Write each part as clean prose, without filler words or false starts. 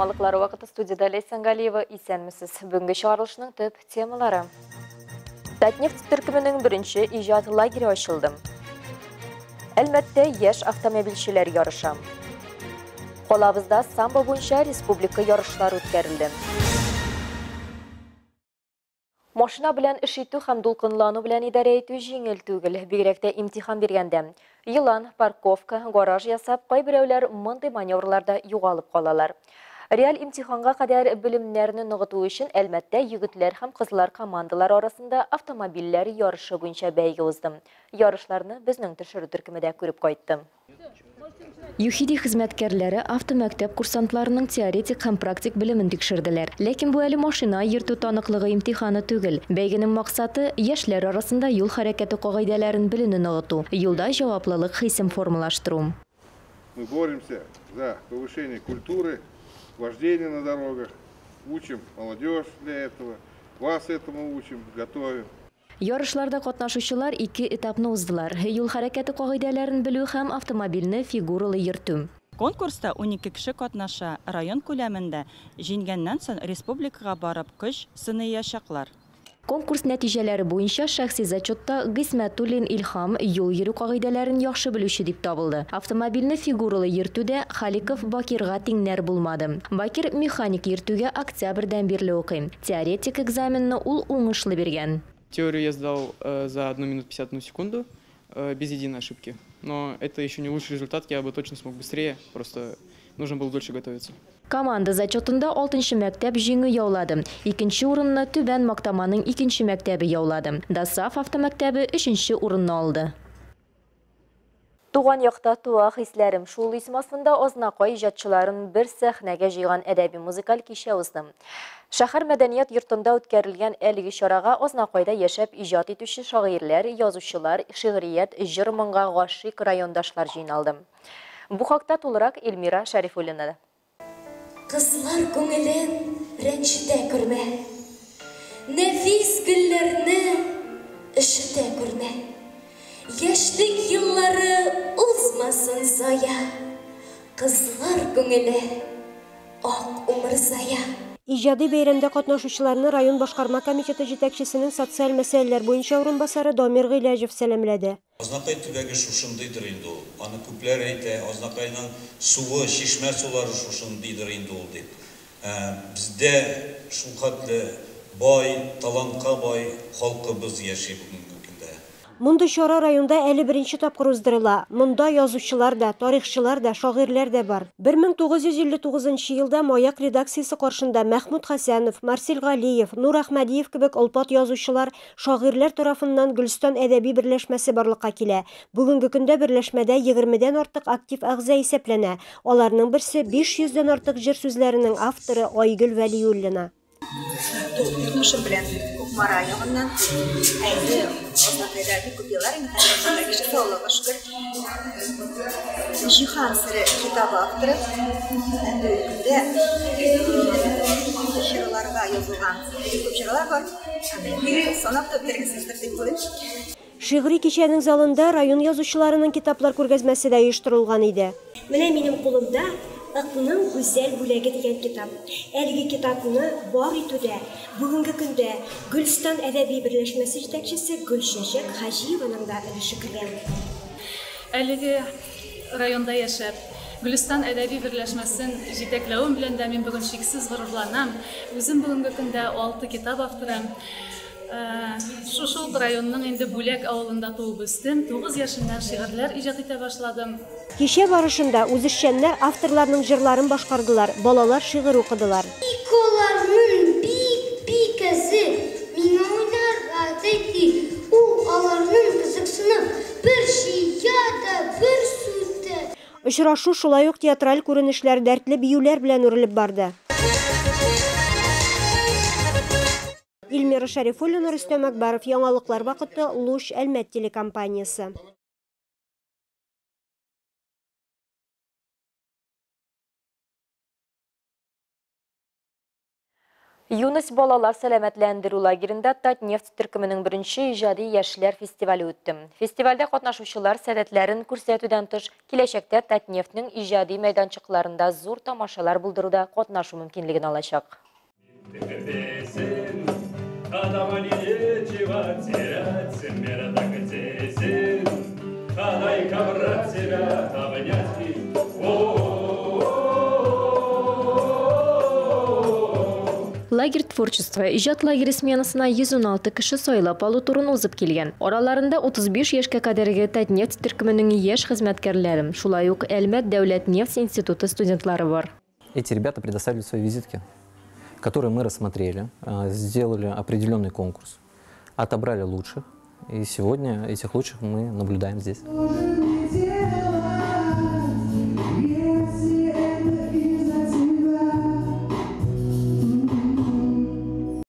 Яңалыклары вакыты, студияда Ләйсән Галиева. Исәнмесез. Бүгенге чыгарылышның төп темалары. Татнефть төркеменең беренче иҗат лагере ачылды. Әлмәттә яшь автомобильчеләр ярыша. Калабызда самбо буенча республика ярышлары үткәрелде. Машина белән эш итү һәм дулкынлану белән идарә итү җиңел түгел, бигрәк тә имтихан биргәндә. Елан, парковка, гараж ясап, кайберәүләр мондый маневрларда югалып калалар. Реаль имтиханга кадәр белемнәрне ныгыту өчен Әлмәттә егетләр һәм кызлар командалары арасында автомобильләр ярышы буенча бәйге узды. Ярышларны безнең төшерү төркеме дә күреп кайтты. ЮХИДИ хезмәткәрләре автомәктәп курсантларының теоретик һәм практик белемен тикшерделәр. Ләкин бу әле машина йөртү таныклыгы имтиханы түгел. Бәйгенең максаты яшьләр арасында юл хәрәкәте кагыйдәләрен белүне ныгыту, юлда җаваплылык хисен формалаштыру. Мы боремся за повышение культуры вождения на дорогах, учим молодежь для этого, вас этому учим, готовим. Ярышларда катнашучылар ике этапны уздылар. Юл хәрәкәте кагыйдәләрен белү һәм автомобильне фигуралы йөртү. Конкурста 12 кеше катнаша. Район күләмендә җиңгәннән соң республикага барып көч сыныячаклар. Конкурс нәтиҗәләре буенча шәхси зачетта Гыйсмәтуллин Илһам юл йөрү кагыйдәләрен яхшы белүче дип табылды. Автомобильне фигуралы йөртүдә Халиков Бакирга тиңнәр булмады. Бакир механик йөртүгә октябрьдән бирле укый. Теоретик экзаменны ул уңышлы биргән. Теорию я сдал за 1 минуту 51 секунду, без единой ошибки. Но это еще не лучший результат, я бы точно смог быстрее, просто нужно было дольше готовиться. Команда зачетында 6-нчы мәктәп җиңү яулады. Икенче урынны Түбән Мактаманың 2-нче мәктәбе яулады. ДОСААФ автомәктәбе 3-нче урынны алды. Туган якта туа хисләрем шул исем астында Азнакай иҗатчыларын бер сәхнәгә җыйган әдәби музыкаль кичә узды. Шәһәр мәдәният йортында үткәрелгән әлеге чарага Азнакайда яшәп иҗат итүче шагыйрьләр, язучылар, шигърият, җыр-моңга гашыйк райондашлар җыйналды. Бу хакта тулырак Эльмира Шәрифуллина. Кызлар күңелен рәнҗетә күрмә, нәфис гөлләрне өшетә күрмә. Яшьлек еллары узмасын зая, кызлар күңеле ак умырзая. Иҗади бәйрәмдә катнашучыларны район башкарма комитеты җитәкчесенең социаль мәсьәләләр буенча урынбасары Дамир Гыйләҗев сәламләде. Азнакай төбәге шушындыйдыр инде ул. Аны күпләр әйтә, Азнакайның суы, чишмә сулары шушындыйдыр инде ул дип. Бездә шулхәтле бай, талантка бай халкыбыз яши бүгенге көндә. Мондый чара районда әле беренче тапкыр уздырыла. Монда язучылар да, тарихчылар да, шагыйрьләр дә бар. 1959 елда Маяк редакциясе каршында Мәхмүт Хәсәнов, Марсель Галиев, Нур Әхмәдиев кебек олпат язучылар, шагыйрьләр тарафыннан Гөлстан әдәби берләшмәсе барлыкка килә. Бүгенге көндә берләшмәдә 20-дән артык актив әгъза исәпләнә. Аларның берсе 500-дән артык җыр сүзләренең авторы Айгөл Вәлиуллина. Тормышым белән Кукмара ягыннан, ә инде Азнакайда бик күп еллар инде хәзер Азнакай кешесе, Аллага шөкер. Җиһан сере китабы авторы. Бүгенге көндә җырларга язылган бик күп җырлар бар. Аны санап та бетергесездер дип уйлыйм. Шигъри кичәнең залында район язучыларының китаплар күргәзмәсе дә оештырылган иде. Менә минем кулымда Ыкның гүзәл бүләге дигән китап. Әлеге китапны бар итүдә бүгенге көндә Гөлстан әдәби берләшмәсе җитәкчесе Гөлчәчәк Хаҗиеваның да өлеше кергән. Әлеге районда яшәп, Гөлстан әдәби берләшмәсен җитәкләвем белән дә мин бүген чиксез горурланам. Үзем бүгенге көндә 6 китап авторы. Шушы ук районның инде Бүләк авылында туып үстем. 9 яшемнән шигырьләр иҗат итә башладым. Кичә барышында үзешчәннәр авторларның җырларын башкардылар, балалар шигырь укыдылар. Тик аларның бик-бик әзе миңа уйнарга тәти. Ул аларның кызыксынып бер чия да бер сүтә. Очрашу шулай ук театраль күренешләр, дәртле биюләр белән үрелеп барды. Эльмира Шәрифуллина, Рөстәм Акбаров, Яңалыклар вакыты, Луч, Әлмәт телекомпаниясе. Юность балалар сәламәтләндерү лагеренда Татнефть төркеменең беренче иҗади яшьләр фестивале үтте. Фестивальдә катнашучылар сәләтләрен күрсәтүдән тыш, киләчәктә Татнефтьнең иҗади мәйданчыкларында зур тамашалар булдыруда катнашу мөмкинлеген алачак. Лагерь творчества иҗат лагере сменасына 116 кеше сайлап алу турын узып килгән. Араларында 35 яшькә кадәрге Татнефть төркеменең яшь хезмәткәрләре, шулай ук Әлмәт дәүләт нефть институты студентлары бар. Эти ребята предоставили свои визитки, которые мы рассмотрели, сделали определенный конкурс, отобрали лучших, и сегодня этих лучших мы наблюдаем здесь.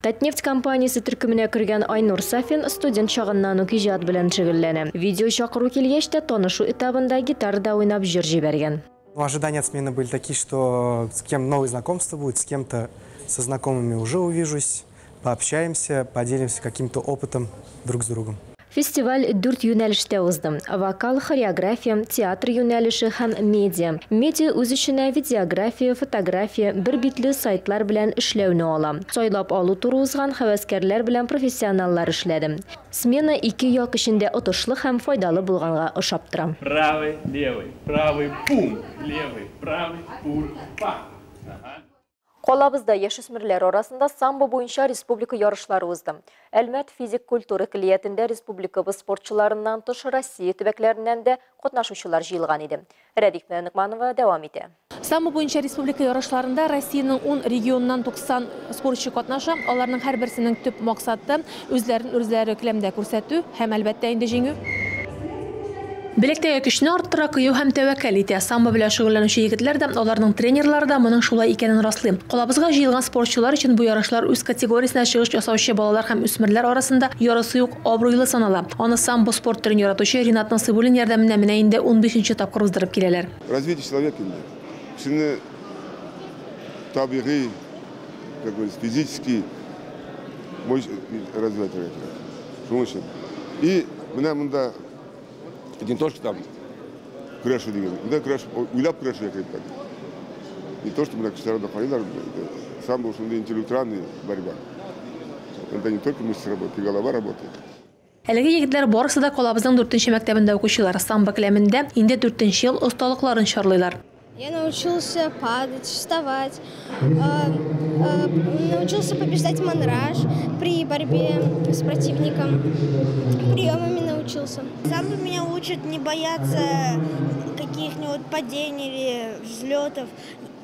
Татнефть компаниясе төркеменә кергән Айнур Сафин студент чагыннан ук иҗат белән шөгыльләнә. Видео чакыру килгәч тә танышу этабында гитарада уйнап җыр җибәргән. Ожидания от смены были такие, что с кем новые знакомства будут, с кем-то со знакомыми уже увижусь, пообщаемся, поделимся каким-то опытом друг с другом. Фестиваль дүрт юнәлештә узды: вокал, хореография, театр юнәлеше һәм медиа. Медиа үз эченә видеография, фотография, бер битле сайтлар белән эшләүне ала. Сайлап алу туры узган һәвәскәрләр белән профессионаллар эшләде. Смена ике як эчендә отышлы һәм файдалы булганга ошап тора. Правый, левый, правый, пум, левый, правый, пур, па. Калабызда яшүсмерләр арасында самбо буенча республика ярышлары узды. Әлмәт физик культура көллиятендә республикабыз спортчыларыннан тыш Россия төбәкләреннән дә катнашучылар җыелган иде. Рәдиф Ныкманова дәвам итә. Самбо буенча республика ярышларында Россиянең 10 регионыннан 90 спортчы катнаша. Аларның һәрберсенең төп максаты үзләрен үзләре келәмдә күрсәтү һәм әлбәттә инде җиңү. Беләктәге көчне арттыра, кыю һәм тәвәккәл итә. Самбо белән шөгыльләнүче егетләр дә, аларның тренерлары да моның шулай икәнен раслый. Калабызга җыелган спортчылар өчен бу ярышлар үз категориясенә чыгыш ясаучы балалар һәм үсмерләр арасында ярысы юк абруйлы санала. Аны самбо спорт төрен яратучы Ринат Насыйбуллин ярдәмендә менә инде 15нче тапкыр уздырып киләләр. Развитие человека инде. Кешене табигый, как говорится, физический развивать. Шуның өчен. И менә монда не то, что там көрәшү дигән, монда көрәш, уйлап көрәшергә кирәк. Не то, что менә кешеләр дә карыйлар, самбо шундый интеллектуальный борьба. Это не только мышцы работают, и голова работает. Әлеге егетләр барысы да калабызның 4нче мәктәбендә укучылар. Самбо келәмендә инде 4нче ел осталыкларын чарлыйлар. Я научился падать, вставать, научился побеждать мандраж при борьбе с противником, приемами научился. Самбо меня учит не бояться каких-нибудь падений или взлетов.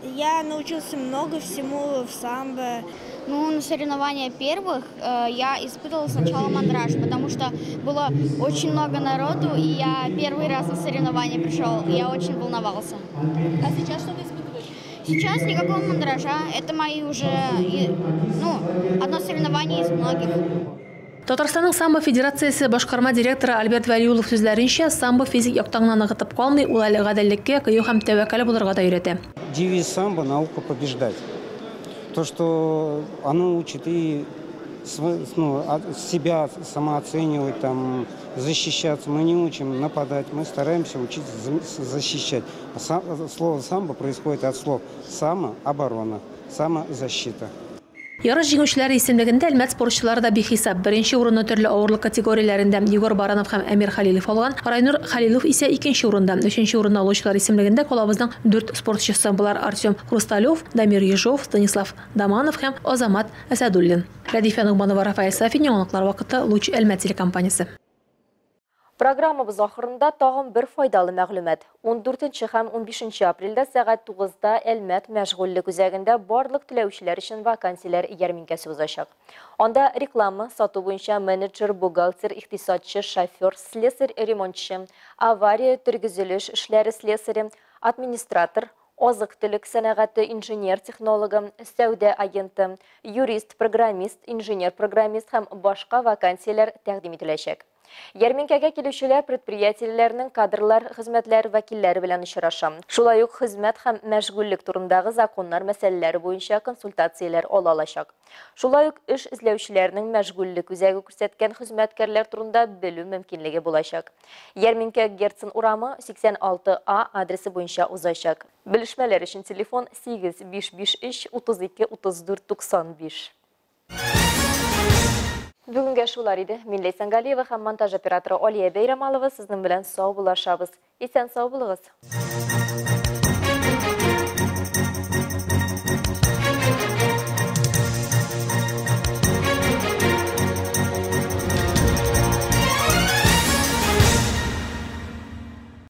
Я научился много всему в самбо. Ну, на соревнования первых я испытывала сначала мандраж, потому что было очень много народу, и я первый раз на соревнования пришел, и я очень волновался. А сейчас что ты испытываешь? Сейчас никакого мандража, это мои уже, ну, одно соревнование из многих. Татарстанның самбо федерациясе башкарма директоры Альберт Вәлиулов сүзләренчә, самбо физик яктан гына ныгытып калмый, ул әле гаделлеккә, кыю һәм тәвәккәл булырга да өйрәтә. Девиз самбо – наука побеждать. То, что оно учит и себя самооценивать, там, защищаться. Мы не учим нападать, мы стараемся учить защищать. Слово самбо происходит от слов самооборона, самозащита. Ярыш җиңүчеләре исемлегендә Әлмәт спортчылары да бихисап. Беренче урынны төрле авырлык категорияләрендә Егор Баранов һәм Әмир Халилов алган. Райнур Халилов исә икенче урында. Өченче урынны алучылар исемлегендә калабызның 4 спортчысы. Болар Артем Хрусталев, Дамир Ежов, Станислав Даманов һәм Азамат Әсәдуллин. Рәдифә Нугманова, Рафаэль Сафин, яңалыклар вакыты, Луч Әлмәт телекомпаниясе. Программабыз ахырында тагын бер файдалы мәгълүмат. 14 һәм 15 апрельдә сәгать 9-да Әлмәт мәшгульлек үзәгендә барлык теләүчеләр өчен вакансияләр ярминкәсе узачак. Анда реклама, сату буенча менеджер, бухгалтер, икътисадчы, шофер, слесарь, ремонтчы, авария, тергезелеш эшләре слесаре, администратор, азык-төлек сәнәгате инженер-технологы, сәүдә агенты, юрист, программист, инженер-программист һәм башка вакансияләр тәкъдим ителәчәк. Ярминкәгә килүчеләр предприятиеләрнең кадрлар хезмәтләре вәкилләре белән очраша. Шулай ук хезмәт һәм мәшгульлек турындагы законнар мәсьәләләре буенча консультацияләр ала алачак. Шулай ук эш эзләүчеләрнең мәшгульлек үзәге күрсәткән хезмәткәрләр турында белү мөмкинлеге булачак. Ярминкә Герцен урамы 86 А адресы буенча узачак. Белешмәләр өчен телефон 8 553 32 34 95. Бүгенгә шулар иде. Мин Ләйсән Галиева һәм монтаж операторы Алия Бәйрәмалова сезнең белән саубуллашабыз. Исән сау булыгыз.